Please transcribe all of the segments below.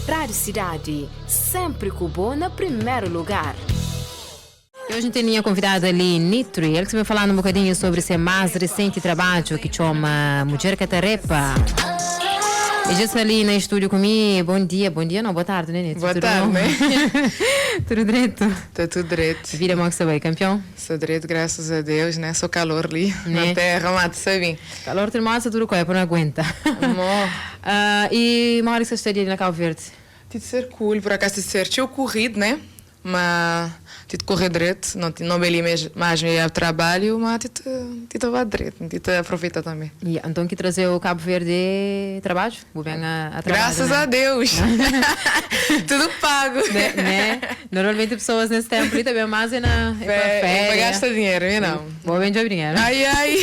Rádio Cidade, sempre ku bo na primeiro lugar. E hoje tem minha convidada ali, Nitri, ele que vai falar um bocadinho sobre seu mais recente trabalho que chama Mulher Catarepa. E já está ali no estúdio comigo. Bom dia, não, boa tarde, né, Nitri? Boa Tudo tarde, bom? né? Tudo direito? Tá tudo direito. Vida mal que bem, campeão? Sou direito, graças a Deus, né? Sou calor ali Né? na terra, mate, sabe? Calor tem massa, tudo coisa, não aguenta. Amor. Ah, e uma hora que você estaria ali na Cabo Verde? Tive de ser cool, por acaso tive de ser tio corrido, né? Mas tive de correr direito, não, não beli mesmo mais meu trabalho, mas tive de vá direito, tive de aproveitar também. E, então que trazer o Cabo Verde é trabalho? Vou bem a trabalho, Graças né? a Deus! Tudo pago! Né? Normalmente pessoas nesse tempo ali também mais é na é pra É, férias. é, gasta dinheiro, né? Não. Vou bem de dinheiro. Ai, ai!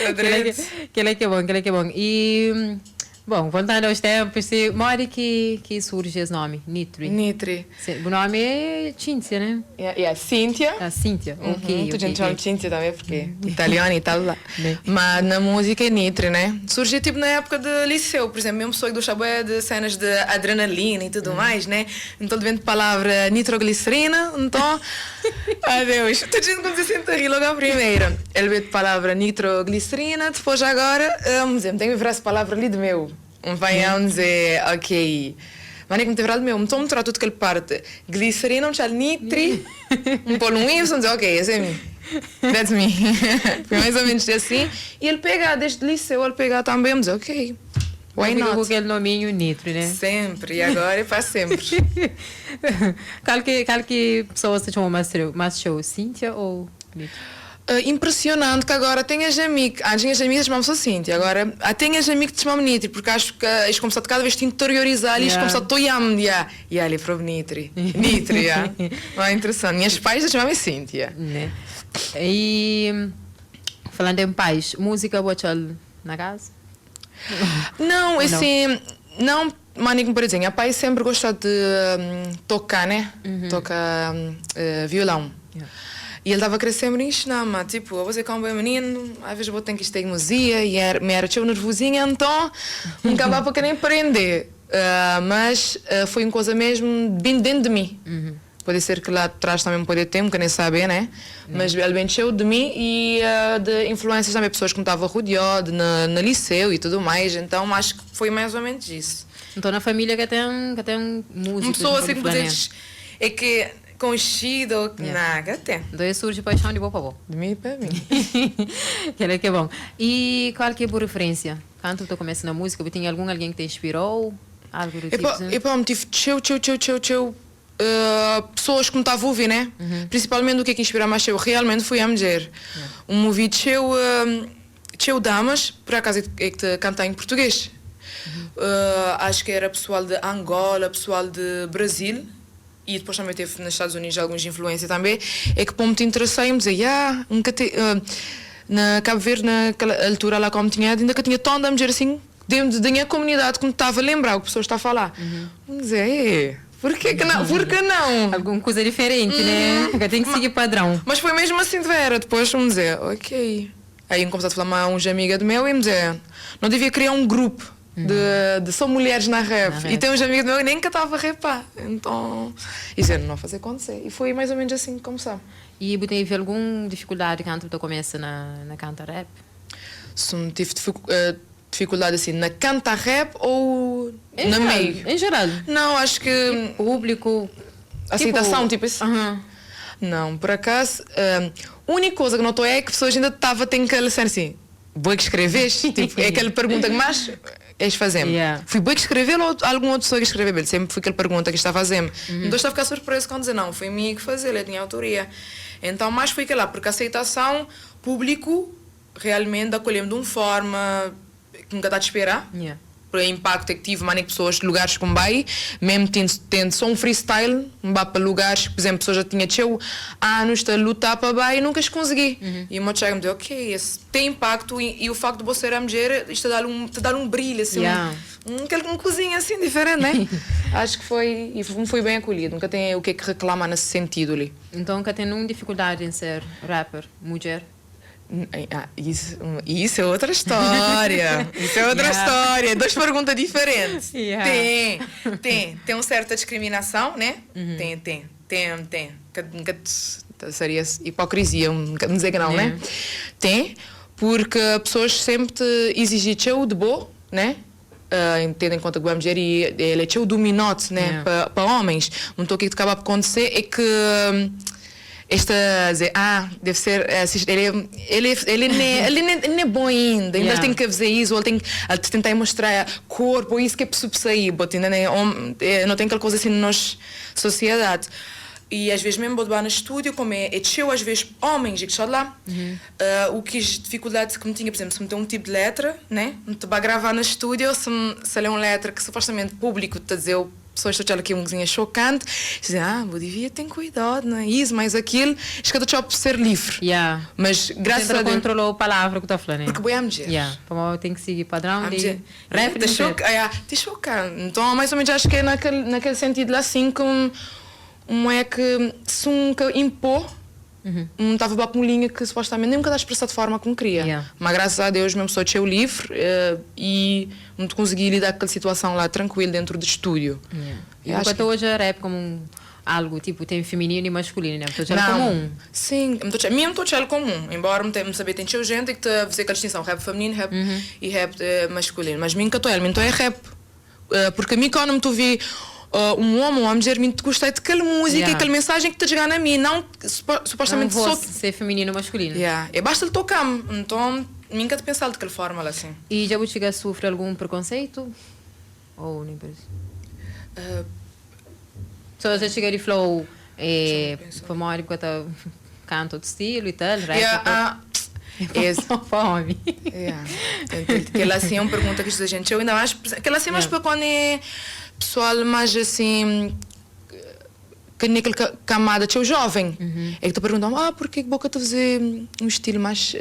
Tô direito. Que é que é bom, que é que é bom. E, bom, voltando aos tempos, se, mora que surge esse nome, Nitri. Nitri. Sim, o nome é Cíntia, né? Yeah, Cíntia. Ah, Cíntia, ok. Uhum, ok, tu gente chama ok. Cíntia também, porque italiano e tal lá. Né. Mas na música é Nitri, né? Surgiu tipo na época de liceu, por exemplo, mesmo pessoa que gostava bué de cenas de adrenalina e tudo mais, né? Então de vendo palavra nitroglicerina, então. Adeus. Tu gente quando se sente a rir logo à primeira. Ele veio de palavra nitroglicerina, depois agora, vamos dizer, tenho que virar essa palavra ali de meu. Um vai a dizer, ok. Mas nem que me tiver de meu, então me trato tudo que ele parte. Glicerina, um chá nitri, um pôr um Y, dizer, ok, esse é mim. That's me. Foi mais ou menos assim. E ele pega, desde o liceu, ele pega também, mas ok. Why Fica com not? aquele nominho Nitri, né? Sempre, e agora é para sempre. Qual que pessoa se chama mais show, mais show, Cíntia ou Nitri? Ah, impressionante que agora tenhas amigos, ah, tinhas amigas chamam só Cíntia, agora ah, tenhas amigos que te chamam Nitri, porque acho que eles começaram cada vez a te interiorizar e eles Yeah. começaram a toiar-me, yeah. E ali para o Nitri, Nitri, yeah. Mas é interessante, minhas pais chamavam Cíntia. Né? E falando em paz, música boa na casa? Não, assim, não, Manico, por exemplo, a pai sempre gosta de tocar, né? Toca violão. Yeah. E ele estava a querer sempre ensinar, mas tipo, eu vou ser como bem menino, às vezes vou ter que estar teimosia e era, me era tio nervosinha, então não acabava por querer aprender. Ah, mas foi uma coisa mesmo bem dentro de mim. Pode ser que lá atrás também pode ter, nunca nem saber, né? Mas ele bem cheio de mim e de influências também, pessoas que me estavam rodeando na, na liceu e tudo mais, então acho que foi mais ou menos isso. Então na família que tem músicos. Uma pessoa não assim, pode como falar, né? dizes, é que conhecido, Yeah. nada, tem. Então aí surge paixão de boa para boa. De mim para mim. que é que é bom. E qual que é a boa referência? Quando tu começa na música, tem algum alguém que te inspirou? Algo do tipo? Epá, assim? epá, me tive tcheu, tcheu, tcheu, tcheu, tcheu, pessoas que me estavam a ouvir, né? Principalmente o que é que inspira mais eu realmente foi a mulher. Um ouvi tcheu, tcheu damas, por acaso é que te canta em português. Acho que era pessoal de Angola, pessoal de Brasil. E depois também teve nos Estados Unidos algumas influências também, é que como te interessei, me dizer, yeah, nunca te, na Cabo Verde, naquela altura lá como tinha, ainda que tinha tão da mulher assim, dentro da minha comunidade, como estava a lembrar o que a pessoa está a falar. Vamos dizer, "Ei, por que que não? Por que não?" Alguma coisa diferente, né? Porque tem que seguir padrão. Mas foi mesmo assim de vera, depois vamos dizer, ok. Aí começou a falar com uns amigas de meu e me dizer, não devia criar um grupo de só mulheres na rap. Na rap. E tem uns amigos meus que nem que estava a rapar. Então, e dizer, não fazer acontecer. E foi mais ou menos assim que começou. E você teve alguma dificuldade quando tu começa na canta rap? Se não tive dificuldade assim na canta rap ou Em na geral, meio? Em geral. Não, acho que Público. aceitação, tipo isso. Aham. Não, por acaso, a única coisa que notou é que pessoas ainda estavam tendo que ser assim, boa que escreves? Tipo, é aquela pergunta que mais és fazendo. Yeah. Fui boa que escrever ou algum outro pessoa que escreveu? Ele sempre foi aquela pergunta que está fazendo. Então estava a ficar surpreso quando dizer, não, foi mim que fazer, ele tinha autoria. Então, mais foi aquela, porque a aceitação público realmente acolheu-me de uma forma que nunca está a esperar. Yeah. Por impacto é que tive, mané, pessoas de lugares como vai, mesmo tendo só um freestyle, um vá para lugares, por exemplo, pessoas já tinha teu anos de lutar para vai e nunca os consegui. E o meu chega me deu, ok, esse tem impacto e o facto de você ser a mulher, isto te dá um brilho, assim, Yeah. aquele, um cozinha assim diferente, né? Acho que foi, e foi bem acolhido, nunca tem o que é que reclamar nesse sentido ali. Então nunca tem nenhuma dificuldade em ser rapper, mulher? Ah, isso é outra história. Isso é outra história. Duas perguntas diferentes. Tem, tem. Tem uma certa discriminação, né? Tem, tem. Tem, tem. Nunca seria hipocrisia, nunca dizer que não, né? Tem, porque pessoas sempre te exigem teu de boa, né? Tendo em conta que o mulher e ele é teu dominante, né? Para homens. Então o que acaba por acontecer é que esta dizer, ah, deve ser, ele nem é bom ainda, ainda tem que fazer isso, ou ele tem que ele tentar mostrar corpo, ou isso que é preciso sair, but ainda nem, não tem aquela coisa assim na nossa sociedade. E às vezes mesmo vou no estúdio, como é cheio, às vezes homens que estão lá, o que as dificuldades que me tinha, por exemplo, se me tem um tipo de letra, né? Me te vai gravar no estúdio, se ela é uma letra que supostamente público te dizer, pessoas estão aqui um cozinha chocante, dizem, ah, vou devia ter cuidado, não é isso, mais aquilo, acho que eu estou ser livre. Mas graças Você a Deus. Controlou a palavra que está falando, né? Porque vou a mulher. Yeah. Como tem que seguir padrão de rap. Te choca, yeah, te choca. Então, mais ou menos, acho que é naquele sentido lá, assim, que um é que se nunca impor, não estava para uma linha que supostamente nem nunca dá expressar de forma como queria. Mas graças a Deus mesmo sou cheio livre e não consegui lidar com aquela situação lá tranquilo dentro do estúdio. E acho que hoje rap como algo tipo tem feminino e masculino, né? Porque é comum. Sim, mesmo estou comum, embora me tem saber tem gente que te fazer aquela distinção rap feminino, rap e rap masculino, mas mim que estou mim é rap. Porque a mim quando me tu vi um homem ou uma mulher, me gostei daquela música, aquela mensagem que te chega a mim, não supostamente não vou só ser feminino ou masculino. Yeah. É basta lhe tocar-me, então nunca te pensar daquela forma assim. E já você chega a sofrer algum preconceito? Ou nem por isso? Só você chega e falou, para porque tá canto outro estilo e tal, rap. Yeah, esse fome. Yeah. Aquela assim é uma pergunta que a gente eu ainda mais aquela assim mais para quando é pessoal mais assim que naquela camada de jovem é que te perguntam, ah, porque que boca te fazer um estilo mais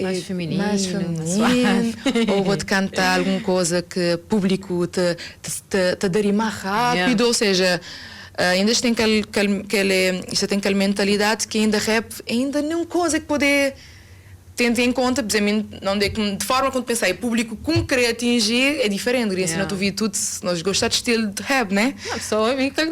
mais feminino, mais feminino, ou vou-te cantar alguma coisa que público te daria mais rápido, ou seja, ainda tem aquele, isto tem aquela mentalidade que ainda rap ainda não coisa que poder tendo em conta, por exemplo, não de, de forma como pensei, público com querer atingir é diferente. Yeah. Se não tu vi tudo, se nós gostar de estilo de rap, né? Não,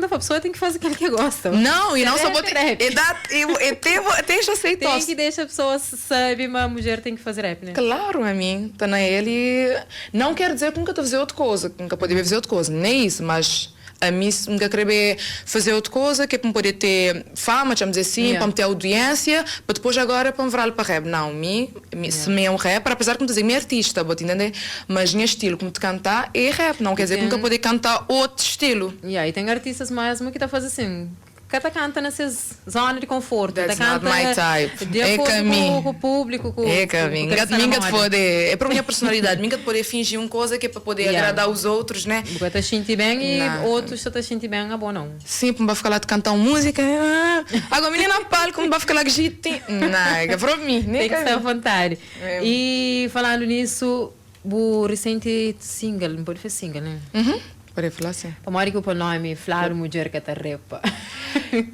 a pessoa tem que fazer aquilo que gosta. Não, e não só pode. É, dá, eu já aceito. Tem que deixar a pessoa sabe, mas a mulher tem que fazer rap, né? Claro, a mim, tá na ele. Não quer dizer que nunca te fazer outra coisa, que nunca pode fazer outra coisa, nem isso, mas a mim nunca querer fazer outra coisa, que é para poder ter fama, chamamos assim, para me ter audiência, para depois agora para me virar para rap. Não, mim se me é um rapper, apesar de me dizer, me é artista, vou te entender, mas meu estilo como te cantar é rap, não quer dizer que nunca poder cantar outro estilo. Yeah, e tem artistas mais que tá fazendo assim, cada canta nessa zona de conforto. That's canta not my type. É caminho. Com o público. Com, é caminho. Minha de poder, é para a minha personalidade. Minha de poder fingir uma coisa que é para poder agradar os outros, né? Porque tá sentindo bem e não. Outros estão sentindo bem, é bom não. Sim, para ficar lá de cantar uma música. Ah, agora menina palco, não vai ficar lá que Não, é para mim. Nem tem que ser à vontade. É. E falando nisso, o recente single, não pode fazer single, né? Uhum. Pode falar assim. Para que o nome Flávio Mulher que repa.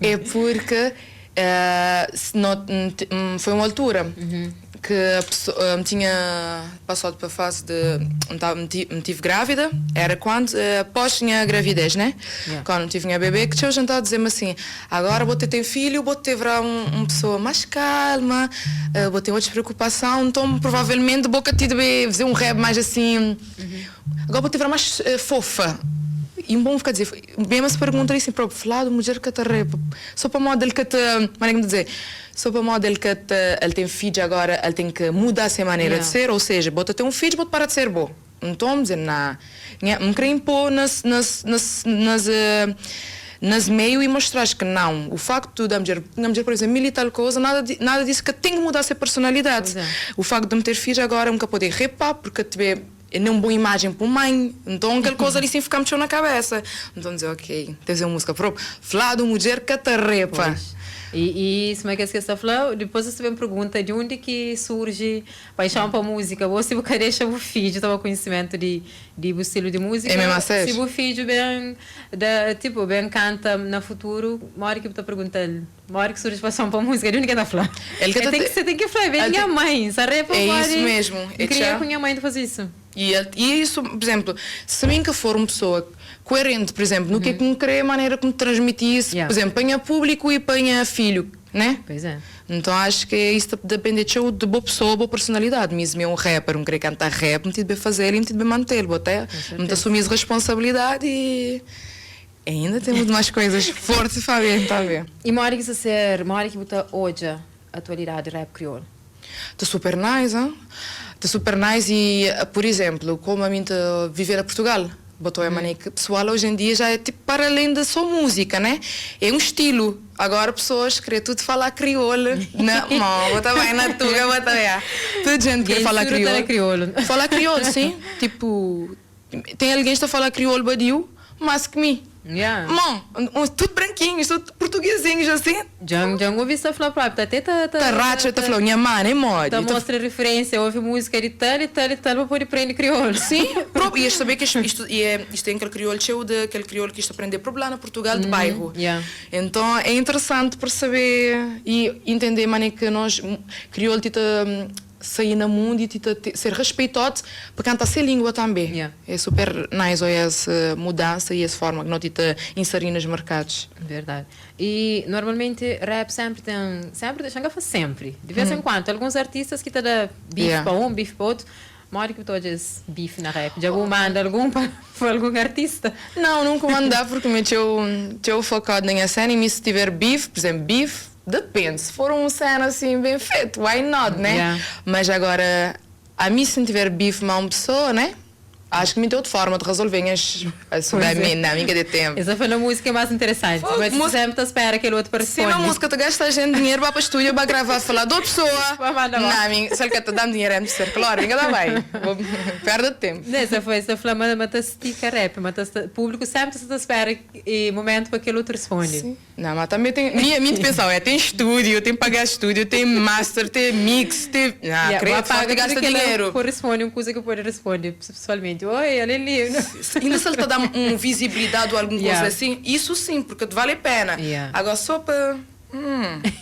É porque não, foi uma altura que a pessoa, me tinha passado para a fase de. Me tive grávida, era quando, após minha gravidez, né? Quando tive minha bebê, que tinha o jantar a dizer-me assim: agora vou ter filho, vou ter uma um pessoa mais calma, vou ter outra preocupação, então provavelmente vou ter de fazer um rap mais assim. Agora vou ter mais fofa. E um bom ficar a dizer, mesmo se pergunta assim, próprio, falar de mulher que te repa, só para modo que te, maneira de dizer, só para modo que te, ele tem filho agora, ele tem que mudar a sua maneira de ser, ou seja, bota ter um filho, bota parar de ser bom. Então, dizer, não, não queria impor nas meio e mostrar que não, o facto da mulher, por exemplo, mil e tal coisa, nada disso que tem que mudar a sua personalidade. O facto de me ter filho agora, nunca poder repar, porque te é não boa imagem para mãe. Então aquela coisa ali sem ficar mexeu na cabeça. Então dizer, ok, tens uma música própria. Falar de mulher que te repa. E, e sima kes ki sta fla, dipôs es ta ben pergunta di undi ki surji paixão pa múzika. Bo si bu ka dexa bu fidju toma konhisimentu di di bu stilu di múzika, É mesmu a si sério. bu fidju ben da, tipo, ben kanta na futuru, modi ki bu ta pergunta-l modi ki surji paixão pa múzika? Di undi ki el ta fla? El ka El ta ten te ki, se ten ki fla, ben el nha ten mãe, sa repa É isso pode mesmu, N é kria txa. ku nha mãe ta faze isu. E el e isso, por exemplo, se mim que for uma pessoa coerente, por exemplo, no que é que me crê, a maneira como transmite isso, Yeah. por exemplo, para público e para filho, né? Pois é. Então acho que isso depende de de boa pessoa, boa personalidade. Mesmo é um rapper, um querer cantar rap, me bem fazer e me bem manter, até me assumir a responsabilidade e ainda tem muito mais coisas fortes, Fabiano, tá a ver? E modi ki ser, modi ki bu ta odja atualidade rap crioulo? Tá super nice, hein? Tá super nice e, por exemplo, como a mim tá viver a Portugal, botou a maneira que pessoal hoje em dia já é tipo para além da só música, né? É um estilo. Agora pessoas querem tudo falar crioulo. Na, mó, bota bem na tuga, bota bem. Toda gente quer Quem falar surta na crioulo. crioulo. Falar crioulo, sim. Tipo, tem alguém que está a falar crioulo badiu, mas que mim. Yeah. Mó, tudo branquinhos, tudo portuguesinhos assim. Já, já ouvi essa falar próprio, tá até tá Tá racha, tá falando, minha mãe, é mole. Tá mostra referência, ouve música de tal e tal e tal para poder aprender crioulo. Sim, próprio. E saber que isto, e é, isto tem aquele crioulo cheio de aquele crioulo que isto aprender por lá na Portugal de bairro. yeah. Então é interessante perceber e entender maneira que nós crioulo tita sair no mundo e tita ser respeitado para cantar sem língua também. Yeah. É super nice olha, essa mudança e essa forma que nós tita inserir nos mercados. Verdade. E normalmente rap sempre tem, sempre, chega a sempre, de vez em quando, alguns artistas que te dá beef Yeah. para um, beef para outro. Mora que tu olhas beef na rap, de algum manda algum para algum artista. Não, nunca mandar porque me teu teu focado na minha cena e se tiver beef, por exemplo, beef, depende. Se for um cena assim bem feito, why not, né? Yeah. Mas agora, a mim se não tiver beef má uma pessoa, né? Acho que me tem outra forma de resolver as as Pois é. mim, não, minha de tempo. Essa foi a música mais interessante. Pô, Mas música- sempre te espera aquele outro para Se uma música tu gasta gente dinheiro, vai para o estúdio, vai gravar, falar de outra pessoa. Vai mandar lá. Não, minha, se ele quer te dar dinheiro, é de ser claro, ninguém dá bem. Vou perda de tempo. Essa foi essa foi uma mata estica rap, mata público sempre te espera e momento para aquele outro responde. Sim. Não, mas também tem. Minha pensão é: tem estúdio, tem que pagar estúdio, tem master, tem mix, tem. Não, Yeah, credo, vai só paga te gasta tudo que ela dinheiro. Corresponde uma coisa que pode responder pessoalmente. Oi, olha ali. Ainda se ele te dá um visibilidade ou alguma Yeah. coisa assim, isso sim, porque te vale a pena. Yeah. Agora só para.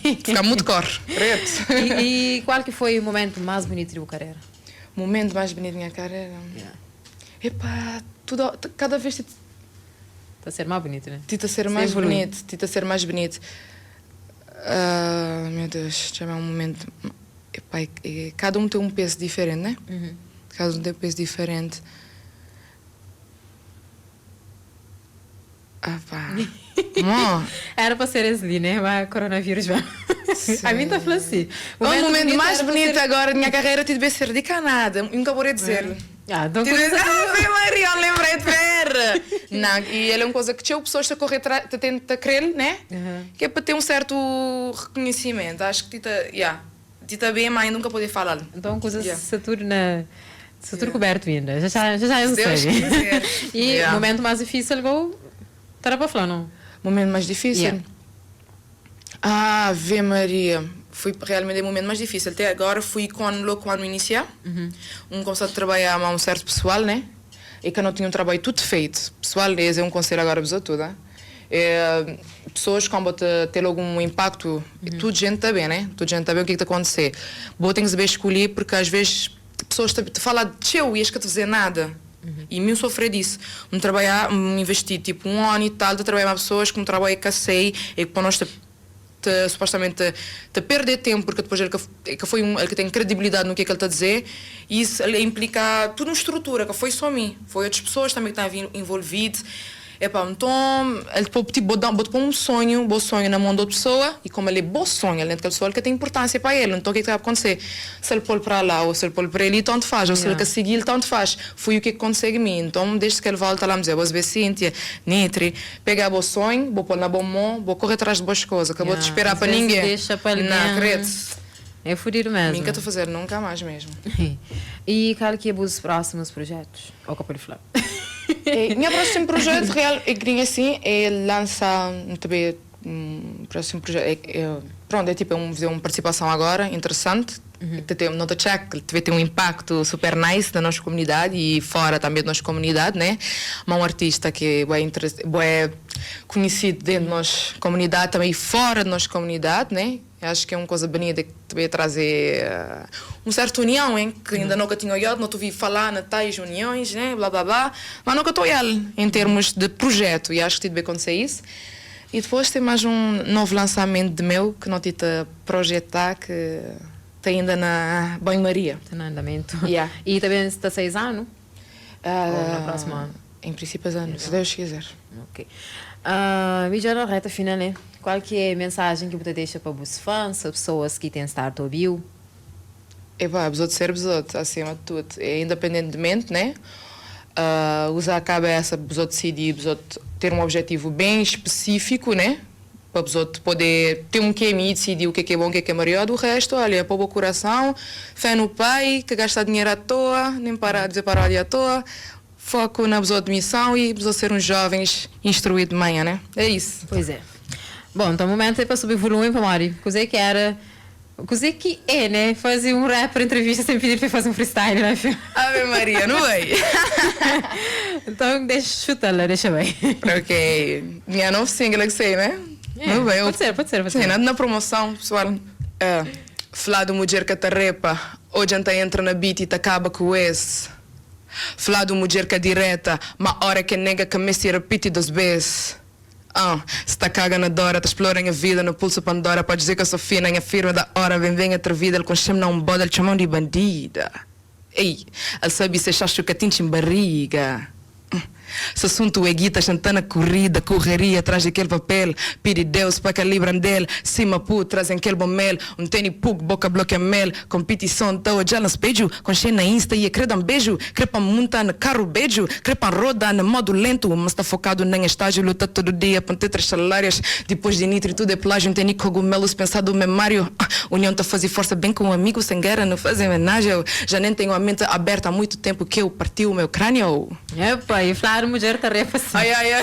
Ficar muito cor. Preto. E qual que foi o momento mais bonito da tua carreira? Momento mais bonito da minha carreira. Epá, tudo, cada vez te, Está a ser mais bonito, né? tenta ser Você mais evolui. bonito, tenta ser mais bonito. Ah, meu Deus, já é um momento. Epá, cada um tem um peso diferente, né? Uhum. Cada um tem um peso diferente. Ah, pá. Mó. Era para ser esse ali, né? Mas coronavírus vai. A mim tá falando assim. O momento bonito mais era pra bonito ser- agora da minha carreira tive de ser de Canadá. Nunca vou dizer. Ah, então Tive começa- Ah, Ave Maria, lembrei de ver! Não, e ele é uma coisa que tinha pessoas a correr atrás, te tenta crer, né? Uhum. Que é para ter um certo reconhecimento. Acho que tita, yeah, tita bem, mas nunca poder falar. Então, coisa Yeah. se tudo na. Se tudo coberto ainda. Já já, já, já eu Se Deus sei. quiser. E o Yeah. momento mais difícil, vou. Estará para falar, não? Momento mais difícil? Yeah. Ah, Ave Maria. Foi realmente o momento mais difícil. Até agora fui quando, logo quando iniciar. Um começou a trabalhar com um certo pessoal, né? E que eu não tinha um trabalho tudo feito. Pessoal, esse é um conselho agora para tudo, hein? É, pessoas que vão ter logo um impacto, e tudo gente está bem, né? Tudo gente está bem o que é que está a acontecer. Boa, tem que saber escolher, porque às vezes pessoas te falam de teu e és que te dizer nada. E me sofrer disso. Me trabalhar, me investir tipo um ano e tal, de trabalhar com pessoas que me trabalho que sei e que para nós te, te, supostamente te, te perder tempo, porque depois ele que, foi um, ele que tem credibilidade no que é que ele está a dizer, e isso ele implica tudo uma estrutura, que foi só mim, foi outras pessoas também que estavam envolvidas. Epá, então, ele tipo, bota pôr um sonho, bom sonho na mão da outra pessoa, e como ele é bom sonho, ele é daquela pessoa, ele que tem importância para ele. Então, o que é que vai acontecer? Se ele pôr para lá ou se ele pôr para ele, tanto faz. Ou se ele Yeah. quer seguir, tanto faz. Foi o que consegue mim. Então, desde que ele volta lá, me dizer, vou ver Cíntia, Nitri, pegar bom sonho, vou pôr na boa mão, vou correr atrás de boas coisas, acabou de Yeah. esperar Às para vezes ninguém. deixa para Não, alguém. acredito. É fodido mesmo. Nunca estou a fazer, nunca mais mesmo. E qual que é os próximos projetos? Ou que pode falar? É, meu próximo projeto real, é que assim, é lançar também Um próximo projeto é, é, pronto, é tipo, é um, uma participação agora interessante. Que tem, não check, que tem um impacto super nice na nossa comunidade e fora também da nossa comunidade, né? Mas um artista que é conhecido dentro da nossa comunidade também e fora da nossa comunidade, né? Eu acho que é uma coisa bonita que também trazer uma certa união, hein? Que ainda nunca tinha olhado, não te ouvi falar na tais uniões, né? Blá blá blá, mas nunca estou ele em termos de projeto e acho que tem de acontecer isso. E depois tem mais um novo lançamento de meu que não te a projetar, que está ainda na banho-maria. Está no andamento. Yeah. E também está 6 anos? Ou no próximo ano? Em princípio, ano, se Deus quiser. Ok. E já na reta final, né? Qual que é a mensagem que você deixa para os fãs, as pessoas que têm estado a ouvir? Epá, besouro ser besouro, acima de tudo. É independentemente, né? Usar a cabeça, besouro decidir, besouro ter um objetivo bem específico, né? Para besouro poder ter um QMI e decidir o que é bom, o que é melhor. Do resto, olha, para o coração, fé no pai, que gasta dinheiro à toa, nem parar de dizer parar à toa. Foco na besouro de missão e besouro ser uns jovens instruídos de manhã, né? É isso. Pois é. Bom, então o momento é para subir o volume para Mari. Coisa que era. Coisa que é, né? Fazer um rapper entrevista sem pedir para fazer um freestyle, né, filho? Ave Maria, não vai? Então deixa chutar lá, deixa bem. Ok. Minha novo single é que sei, né? É, não vai? pode ser, pode ser, pode Sim, ser. nada na promoção, pessoal. É, Flado mulher que te repa, hoje anta entra na beat e te acaba com esse. Flado mulher que é direta, ma hora que nega que me se repite duas vezes. Ah, se tá caga na dora, te explorem a vida no pulso Pandora. Pode dizer que eu sou fina, minha firma da hora, vem, vem atrevida, ele com chama não bode, ele chamam de bandida. Ei, ele sabe se acha que em barriga. Se assunto é guita, chantando corrida, correria atrás daquele papel. Pede Deus para que livram dele. Cima pu, trazem aquele bom mel. Um tênis pug, boca bloqueia mel. Competição, tô já no espelho. Com cheio na Insta e a um beijo. Crepa monta no carro, beijo. Crepa roda no modo lento. Mas tá focado nem estágio, luta todo dia para ter três salários. Depois de nitro, tudo é plágio. Um tênis cogumelos, pensado memário. Ah, união tá fazer força bem com um amigo sem guerra, não fazem homenagem. Já nem tenho a mente aberta há muito tempo que eu parti o meu crânio. Epa, e falar mulher tarefa assim. Ai, ai, ai.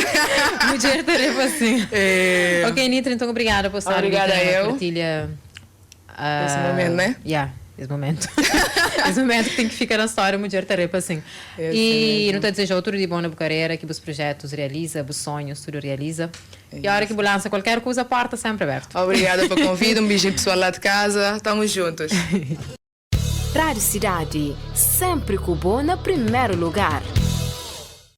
Mulher tarefa assim. É. Ok, Nitra, então obrigada por estar Obrigada aqui na eu. partilha. Esse momento, né? Yeah, esse momento. Esse momento que tem que ficar na história, mulher tarefa assim. Esse E mesmo. não te desejo tudo de bom na carreira, que os projetos realiza, os sonhos, tudo realiza. E a hora que lança qualquer coisa, a porta sempre aberta. Obrigada pelo convite, um beijinho pessoal lá de casa. Estamos juntos. Rádio Cidade, sempre com o bom na primeiro lugar.